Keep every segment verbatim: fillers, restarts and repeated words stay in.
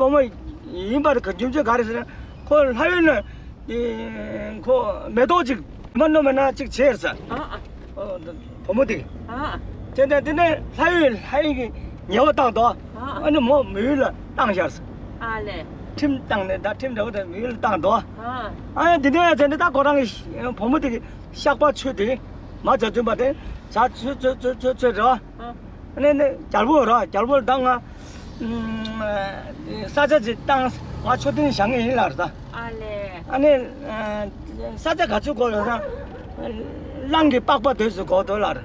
ཁོ་མོ་ཡིན་པར་ག་རྒྱུ་མཚན་ག་རེ་ཟེར་ན། ཁོ་ལྷ་ཡུལ་ན་ཁོ་མེ་ཏོག་ཅིག་མ་ནོ་མེ་ན་ཅིག་བྱས་ཟེར། ཨ་ཨ། བུ་མོ་དེ། ཨ་ཨ། དེ་ནས་དེ་ནས་ལྷ་ཡུལ་ལྷ་ཡུལ་གྱི་ཉེ་བ་བཏང་དོ། ཨ་ཨ། ཨ་ནི་མོ་མི་ཡུལ་ལ་བཏང་ཤར་ཟེར། ཨ་ལས། ཁྲིམས་བཏང་ནས་ད་ཁྲིམས་འདྲ་བོ་དེ་མི་ཡུལ་ལ་བཏང་དོ། ཨ་ཨ། ཨ་ནི་དེ་ནས་དེ་ནས་ད་ཁོ་རང་གི་བུ་མོ་དེ་གི་བཤགས་པ་ཆོས་དེ་མ་བྱ་བརྫུན་པ་དེ་བྱ་ཆོས་ཆོས་ཆོས་ཆོས་ཆོས་རེད་བ། ཨ། ཨ་ནི་ནི་རྒྱལ་པོ་ར་རྒྱལ་པོ་ད་ང་ས་ཆ་ཅིག་བཏང་ང་མཆོད་རྟེན་བཞེངས་ངེས་ཡིན་ལབ་རེད་ད། ཨ་ལས། ཨ་ནི་ས་ཆ་ག་ཚོད་དགོས་ཡོད་ན་གླང་གི་པགས་པ་དོས་སུ་དགོས་དོ་ལབ་རེད།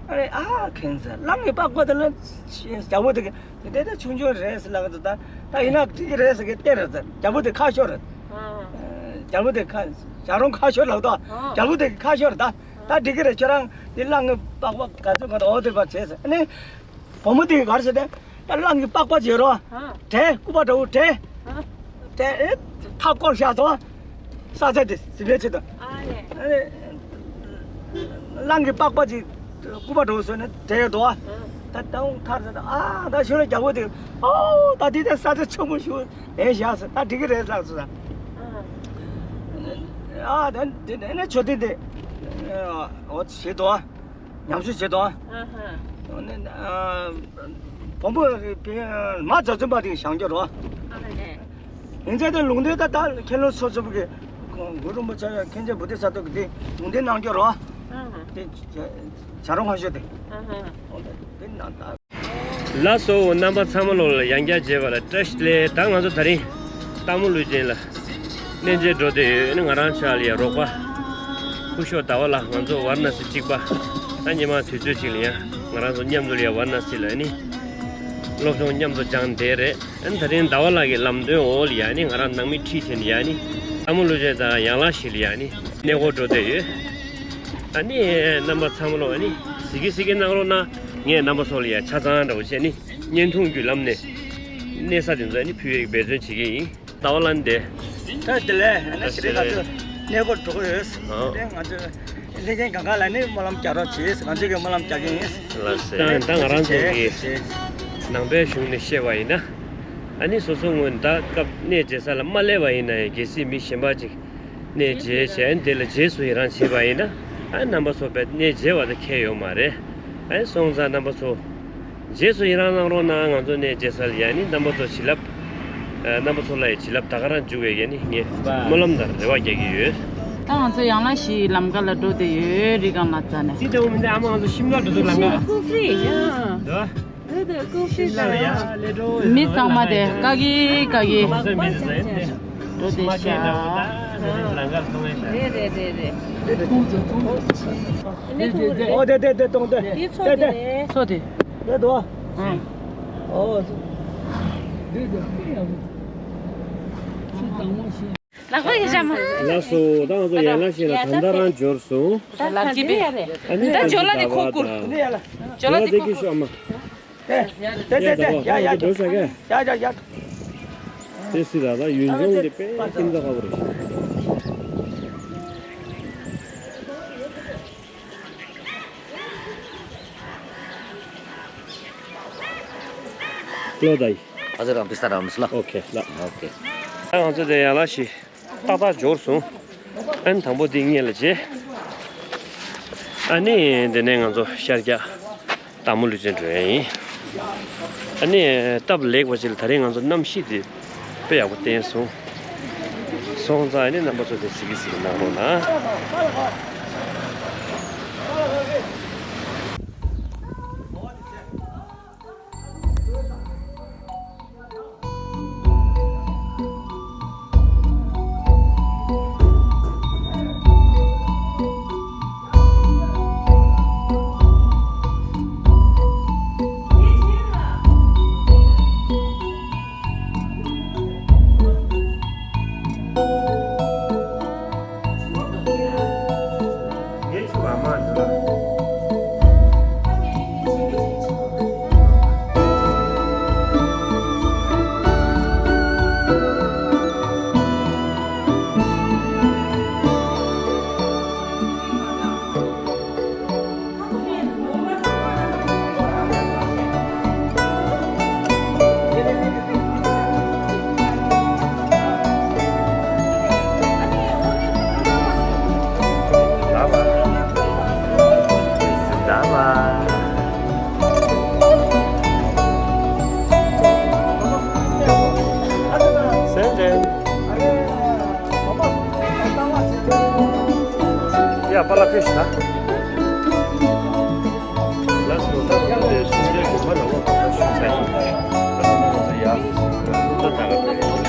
ཨ་ནི་ཨ་ཁེན་ཟེར་གླང་གི་པགས་པ་དེ་ལ་རྒྱལ་པོ་དེ་གི་དེ་དེ་ཆུང་ཆུང་རེད་ཟེར་ལབ་གི་འདུག་ད་ད་ཡིན་ན་འགྲིག་གི་རེད་ཟེར་གི་སྟེར་རེད་ཟེར། རྒྱལ་པོ་དེ་ཁ་ཤོར་རེད། རྒྱལ་པོ་དེ་ཁ་བྱ་རུང་ཁ་ཤོར་ལབ་དོ། རྒྱལ་པོ་དེ་ཁ་ཤོར་ད། ད་འགྲིག་གི་རེད། ཁྱོད་རང་འདི་གླང་གི་པགས་པ་ག་ཚོད་ག་ཚོད་འོ་དེ་པ་བྱས་ཟེར། ཨ་ནི་བུ་མོ་དེ་ག་རེ་ཟེར་ཏེ། ད་གླང་གི་པགས་པ་བྱེད་རོགས། ཨ། བྲེ་སྐུད་པ་འདྲ་བོ་བྲེ། ཨ། བྲེ་ཨེ་ཐག་བསྐོར་བཞག་དོ། ས་ཆ་དེ་ཟིན་པའི་ཆེད་དུ། ཨ་ལས། ཨ་ནི་གླང་གི་པགས་པ་ཅིག་སྐུད་པ་འདྲ་བོ་བཟོས་ནས་བྲེ་དོ། ཨ། ད་ད་འོང་ཐར་ཟེར། ཨ་ད་ཞོར་ལ་རྒྱལ་པོ་དེ་ཨོ་ད་འདི་ད་ས་ཆ་ཆེན་པོ་ཞིག་ལེན་བཞག་ཟེར། ད་འགྲིག་གི་རེད་ལགས་སོ། ཨ་ད་འདི་ནས་ནས་མཆོད་རྟེན་དེ་འོ་བྱེད་དོ། ཉམས་ཞིབ་བྱེད་དོ། ཨ་ཧ། འོ་ནས་བོན་པོ་མ་བྱ་བརྫུན་པ་དེ་བཞེངས་རྒྱུ་རོ། ཨ་ཧ་ལས། ཡིན་ཚད་དེ་ལུང་བསྟན་ད་ད་མཁན་སློབ་སོ་སོ་གི་གུ་རུ་རིན་པོ་ཆེ་མཁན་ཆེན་བོ་དྷི་ས་ཏྭ་གི་དེ་ལུང་བསྟན་གནང་རྒྱུ་རོ། ཨ་ཧ། དེ་བྱ་རུང་ཁ་ཤོ་དེ། ཨ་ཧ། འོ་དེ་ནང་ད། ལགས་སོ། རྣམ་པ་ཚང་མ་ལོ་ལ་ཡང་བསྐྱར་མཇལ་བ་ལ་བཀྲ་ཤིས་བདེ་ལེགས། ད་ང་ཚོ་ད་རིང་སྟག་མོ་ཀླུ་ཆེན་ལ་གནས་མཇལ་འགྲོ་བསྡད་ཡོད། ཨ་ནི་ང་རང་ཕྱག་ལ་ཡ་རོགས་པ་སྐུ་ཞབས་ཟླ་བ་ལགས། ང་ཚོ་ཝཱ་ར་ཎ་སི་གཅིག་པ། ད་ཉི་མ་དུས་ཚོད་གཅིག་ལ་ཡ་ང་རང་ཚོ་མཉམ་དུ་ལ་ཡ་ཝཱ་ར་ཎ་སི་ལ་ཨ་ནི་སློབ་སྦྱོང་མཉམ་དུ་སྦྱངས་བསྡད་རེད། ཨ་ནི་ད་རིང་ཟླ་བ་ལགས་ཀྱི་ལམ་སྟོན་འོག་ལ་ཡ་ཨ་ནི་ང་རང་ནང་མི་ཁྲིད་བྱས་ནས་ཡ་ཨ་ནི་སྟག་མོ་ཀླུ་ཆེན་དང་ཡང་ལག་བཞི་ལ་ཡ་ཨ་ནི་གནས་སྐོར་འགྲོ་བསྡད་ཡོད། ཨ་ནི་རྣམ་པ་ཚང་མ་ལོ་ཨ་ནི་གཟིགས་གཟིགས་གནང་རོགས་གནང་། ངས་རྣམ་པ་ཚོ་ལ་ཡ་ཆ་ཚང་འདྲ་བོ་བྱས་ནི་བརྙན་ཐུང་བརྒྱུད་ལམ་ནས་གནས་ས་དེ་ཚོ་ཨ་ནི་ཕུལ་བའི་འབད་བརྩོན་བྱེད་ཀྱི་ཡིན། ཟླ་བ་ལགས་འདི། ད་དེ་ལས་ཨ་ནི་ཞེ་དྲག་ང་ཚོ་གནས་སྐོར་འགྲོ་གི་ཡོད། ཨ། དེ་ང་ཚོ་ལྷན་རྒྱས་གང་ག་ལ་ནི་སྨོན་ལམ་རྒྱག་རོགས་བྱེད། ང་ཚོ་གིས་སྨོན་ལམ་རྒྱག་གི་ཡིན། ལགས་སེ། ད་ད་ང་རང་ཚོ་གི་ནང་པའི་གཞུང་ནས་བཤད་པ་ཡིན་ན། ཨ་ནི་སོ་སོ་སྔོན་ད་སྐབས་གནས་མཇལ་ས་ལ་མ་སླེབས་པ་ཡིན་ན་ཡང་གལ་སྲིད་མི་གཞན་པ་ཅིག་གནས་མཇལ་བྱས་དེ་ལ་རྗེས་སུ་ཡི་རང་བྱེད་པ་ཡིན་ན། ཨ་རྣམ་པ་ཚོ་བས་གནས་མཇལ་བ་དང་ཁྱད་ཡོད་མ་རེད། ཨ་ནི་སོང་ཙང་རྣམ་པ་ཚོ་རྗེས་སུ་ཡི་རང་གནང་རོགས་གནང་། ང་ཚོ་གནས་མཇལ་ས་ལ་ཡ་ནི་རྣམ་པ་ཚོ་བྱིན་རླབས། ཨ་རྣམ་པ་ཚོ་ལ་ཡི་བྱིན་རླབས་ད་ག་རང་འཇུག་པའི་ཡ་ནི་ངས་སྨོན་ལམ་དང་རེ་བ་རྒྱག་གི་ཡོད། ད་ང་ཚོ་ཡང་ལ་ཤི་ལམ་ཀ་ལ་འགྲོ་བསྡད་ཡོད། རི་སྒང་ལ་འཛེགས་ནས། སི་ཏོ་མི་འདི་ཨ་མ་ང་ཚོ་ཤིམ་ལ་འགྲོ་དུས་ལམ་ཀ། ཀུ་ཧྥི་ཡ། འདི། མི་ཚང་མ་དེ་ཀ་གི་ཀ་གི་འགྲོ་དེ་ཤ། རེད་རེད་རེད་རེད། ཨོ་དེ་དེ་དེ་གཏོང་དེ། དེ་ཚོ་དེ་རེད། ཚོ་དེ། དེ་དོ། ཨང་། ཨོ། ལག་པ་ཡི་ཞྭ་མ། ལགས་སོ། ད་ང་ཚོ་ཡན་ལག་བཞི་ལ་ད་ལྟ་རང་འབྱོར་སོང་། ད་ལག་གི་པས། ཨ་ནི་ད་འཇོ་ལ་དེ་ཁོ་བསྐུར། འཇོ་ལ་དེ་ཁོ་བསྐུར། ཏེ་ཏེ་ཏེ་ཡ་ཡ་ཡ་ཡ་ཡ་ཡ། དེ་སི་ར་ད་ཡུན་ཅོང་དེ་དཔེ་ཀིན་ཙ་ཁ་བོ་རེད། ལོ་ད་ཡི། ཨ་ཙི་རང་པི་ས་རང་མི་སི་ལ། ཨོ་ཁེ་ལ། ཨོ་ཁེ། ད་ང་ཚོ་དེ་ཡན་ལག་བཞི། ཏག་ཏག་འབྱོར་སོང་། ཨ་ནི་དང་པོ་འདི་སྔོན་ལ་བྱས། ཨ་ནི་དེ་ནས་ང་ཚོ་ཤར་རྒྱག་སྟག་མོ་ཀླུ་ཆེན་འགྲོ་ཡ་ཡིན། ཨ་ནི་སྟབས་ལེགས་པ་ཞིག་ལ་ད་རིང་ང་ཚོ་གནམ་གཤིས་དེ་དཔེ་ཡག་པོ་བསྟན་སོང་། སོང་ཙང་ཨ་ནི་རྣམ་པ་ཚོ་དེ་གཟིགས་གཟིགས་གནང་རོགས་གནང་། པཱ་ལགས་ཕེབས་ཤིག་ད། ལགས་སོ། ད་ང་ཚོ་དེ་ཆུང་ཆུང་གི་ཕ་ནང་ལོགས་ད་ཞུ་ཚར་ཡིན། ད་ང་ཚོ་ཡར་ད་ད་ག་ཕེབས། ལགས་སོ།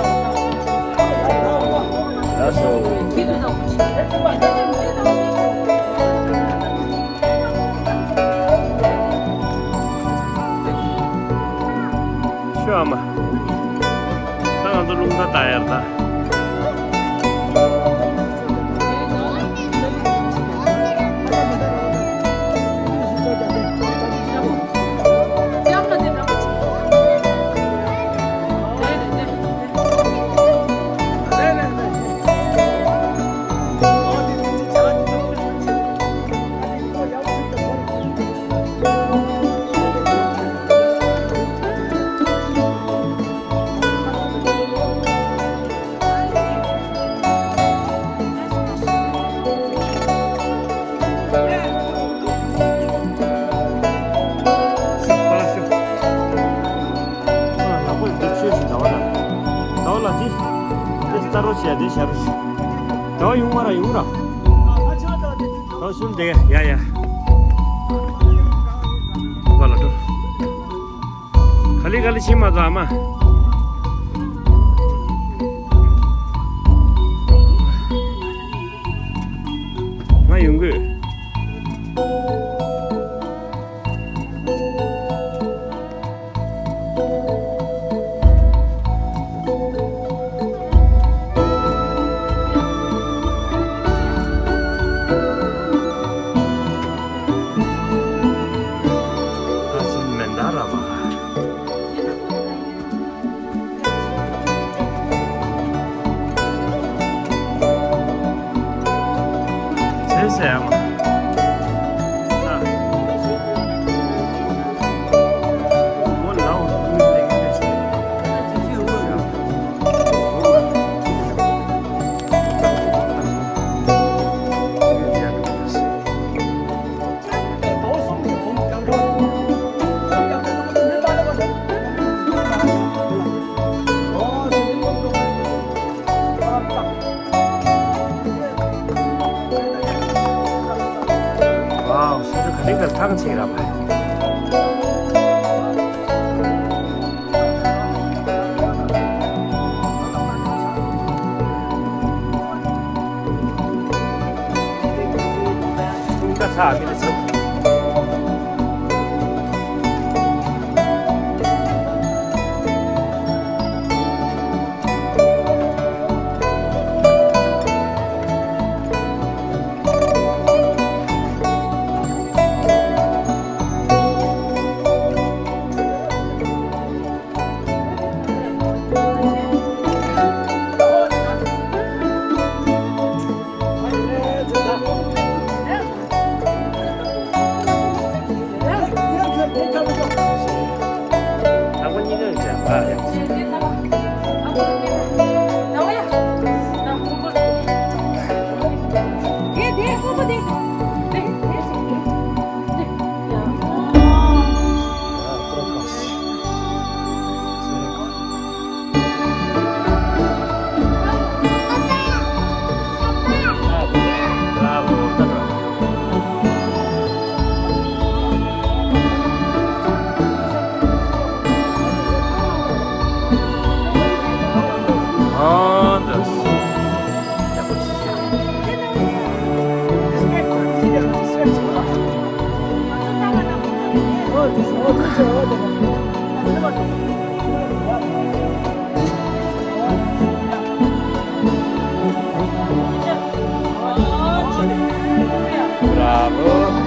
ཤོ་ཨ་མ། ད་ང་ཚོ་རླུང་རྟ་བཏང་ཡར་ད། ཟླ་བ་ལགས་འདི་ཟླ་བ་ཡོང་མ་ར་ཡོང་ར། ཟླ་བ་ཤུལ་བསྡད་ཡ་ཡ། བ་ལ་འགྲོ། ག་ལེ་ག་ལེ་ཕྱིན་མ་ཚོ་ཨ་མ། ང་ཡོང་གི། ཨ་སི་མེན་ད་ར་བ། ཟེར་ཟེར་ཡ་མ། ཨ། མོ་ལའོ་མི་ལེགས་ལེགས་ཟེར། ཝའོ། སུ་ཚོད་ག་ལེ་ག་ལེ་ཐང་ཆད་ར་བ། ད་ཚ་མི་ལ་ཚ། Bravo.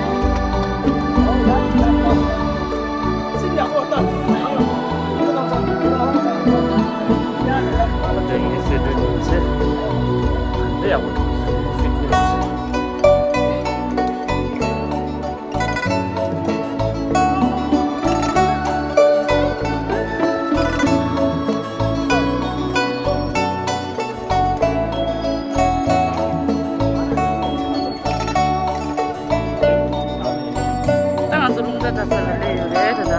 ད་ང་ཚོ་རླུང་རྟ་འགྲོ་ས་ལ་སླེབས་ཡོད་རེད་ད་ལྟ།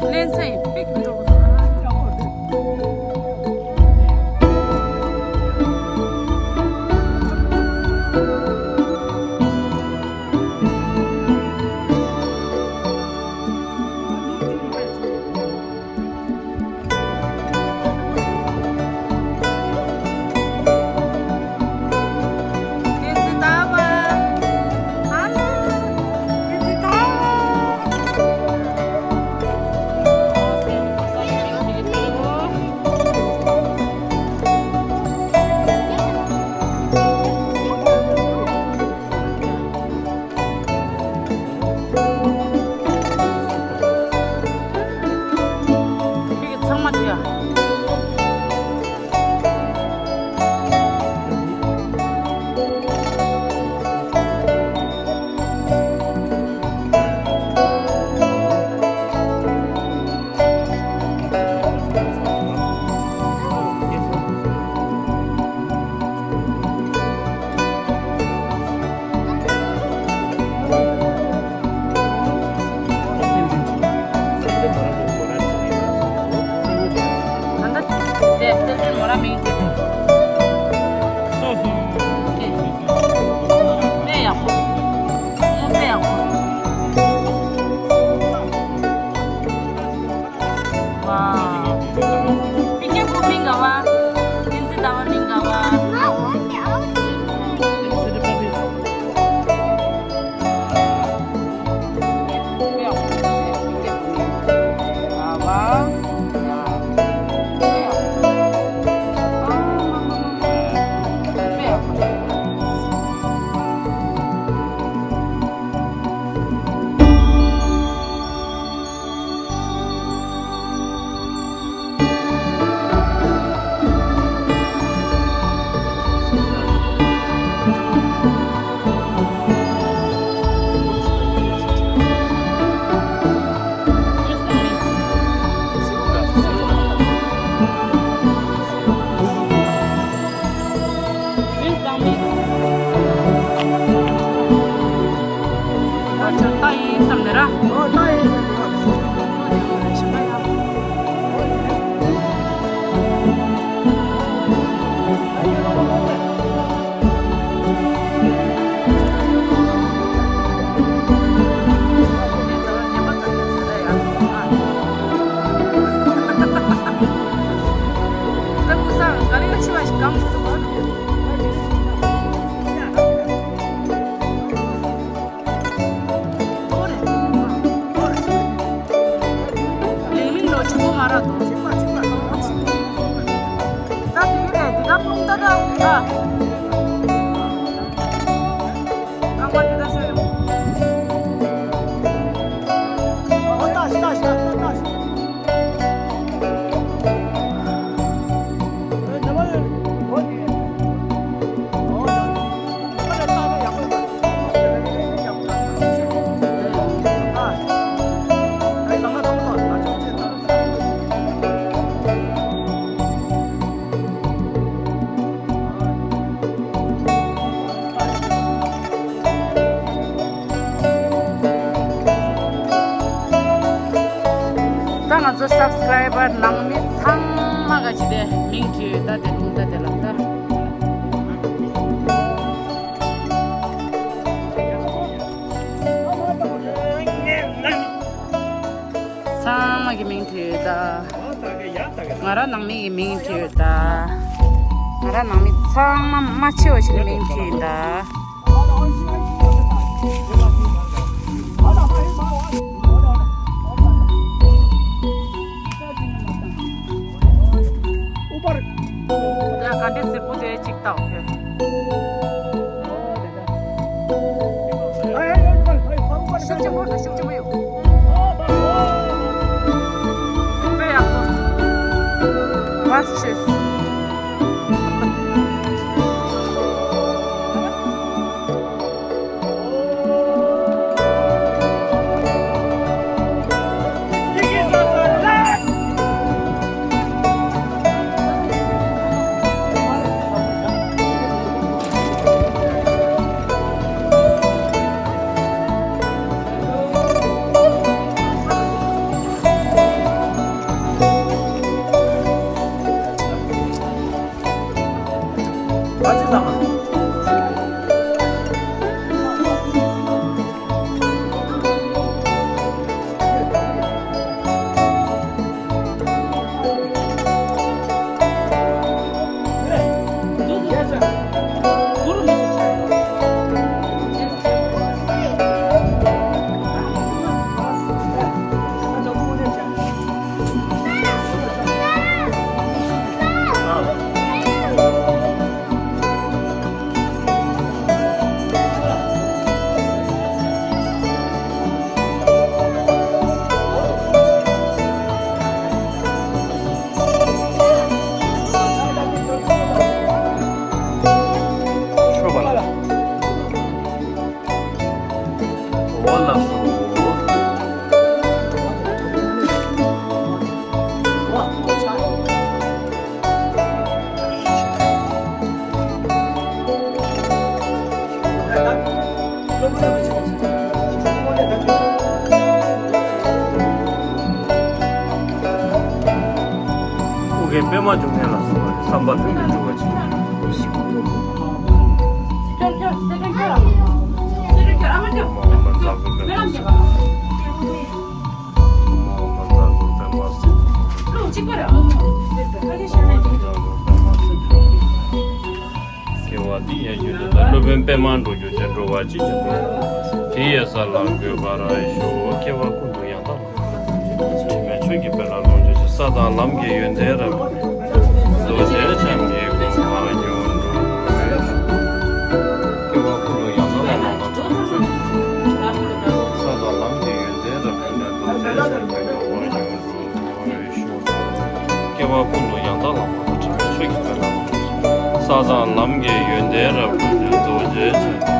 ལེན་ས་ཡིན་པིག་འགྲོ་གི་འདུག་ཁྱེད་ཀྱི་ཚང་མ་དེ་ཡ། ད་ལྟ་དེ་སེམས་ཅན་མོ་ར་མིང་དེ། སོ་སོ། དེ། དཔེ་ཡག་པོ། དཔེ་ཡག་པོ། ཝའོ། པི་ཀེ་བུ་མིང་ག་བ། ཏིན་སི་ཟླ་བ་མིང་ག་བ། ལིང་ལིང་ལོ་ཆུང་མ་ར་དོ། ད་དུས་རེད་འདི་ག་ཕུང་ད་ད་ད། རྐང་པ་འདི་ད་ཤོད་ཡོང་། ཨོ་ད་ཤི་ད་ཤི་ད་ཤི་ད་ཤི། ད་ང་ཚོ་སབ་སི་ཀྲའི་བར་ནང་མི་ཚང་མ་ག་ཅི་དེ་མིང་བྲིས་ཡོད། ད་དེ་ལུང་ད་དེ་ལ་ད། ཚང་མ་གི་མིང་བྲིས་ཡོད་ད། ང་རང་ནང་མི་གི་མིང་བྲིས་ཡོད་ད། ང་རང་ནང་མི་ཚང་མ་མ་ཆེ་བ་ཞིག་གི་མིང་བྲིས་ཡོད་ད། ཡ་ག་འདྲ་སེར་པོ་དེ་གཅིག་ལྟ་འོ། ཤུགས་ཆེན་པོ་དང་ཤུགས་ཆེན་པོ་ཡོད། དཔེ་ཡག་པོ། བ་ཤེས། པདྨ་འབྱུང་གནས་ལ་སོགས་པ་བསམ་པ་ལྷུན་གྱིས་འགྲུབ་པ་ཅིག་སྐྱེ་བ་འདི་ཡང་རྒྱུན་དུ་དང་སློབ་དཔོན་པདྨ་འགྲུབ་གྱུར་ཅིག་འགྲོ་བ་ཅི་ཞིག་དང་། དེ་ཡི་ས་ལ་འགོད་པར་ཞུ། སྐྱེ་བ་ཀུན་ཏུ་ཡང་དག་ལ་དྲི་མེད་ཆོས་ཀྱི་དཔལ་ལ་ལོངས་སྤྱོད་ཅིང་། ས་དང་ལམ་གྱི་ཡོན་ཏན་རབ་རྫོགས་བྱེད་ཅིང་། སྐྱེ་བ་ཀུན་ཏུ་ཡང་དག་ལ་ལོངས་སྤྱོད་ཅིང་། ས་དང་ལམ་གྱི་ཡོན་ཏན་རབ་རྫོགས་བྱེད་ཅིང་། སྐྱེ་བ་ཀུན་ཏུ་ཡང་དག་ལ་ལོངས་སྤྱོད་ཅིང་། ས་དང་ལམ་གྱི་ཡོན་ཏན་རབ་རྫོགས་བྱེད་ཅིང་།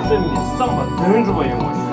སེམས་ཀྱི་བསམ་པ་དོན་འགྲུབ་པ་ཡོང་བ་ཞིག་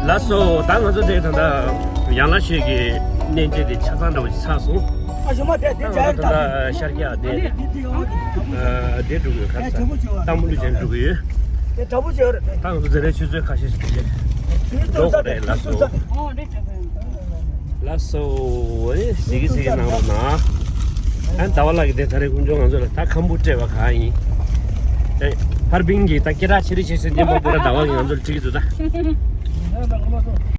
ལགས་སོ། ད་ང་ཚོ་དེ་ད་ལྟ་ཡང་ལ་ཤོད་ཀྱི་གནས་མཇལ་དེ་ཆ་ཚང་འདྲ་བོ་ཞིག་ཚར་སོང་། ཨ་ཞོ་མ་དེ་དེ། ད་ང་ཚོ་ད་ལྟ་ཤར་རྒྱག་དེ་དེ་འགྲོ་གི་ཡོད། ག་རེ་ཟེར། སྟག་མོ་ལུད་ཅན་འགྲོ་གི་ཡོད། དེ་དྲ་བོ་ཅོ་རེད། ད་ང་ཚོ་དེ་རིང་ཆུ་ཚོད་ཁ་ཤས་ཤིག་འགྲོ་གི་རེད། ལགས་སོ། ལགས་སོ། ཨེ་གཟིགས་གཟིགས་གནང་རོགས་གནང་། ཨ་ཟླ་བ་ལགས་ཀྱིས་དེ་ད་རེས་དཀོན་མཆོག་ང་ཚོ་ལ་ད་ཁམ་བུ་སྤྲད་པ་གང་ཡིན། ཨེ་ཧར་པིན་གྱིས་ད་སྐད་གྲགས་ཆེ་རིགས་ཆེ་ཤོས་སྙན་པ་པོ་ར་ཟླ་བ་གིས་ང་ཚོ་ལ་ཁྲིད་ཀྱི་འདུག་ད།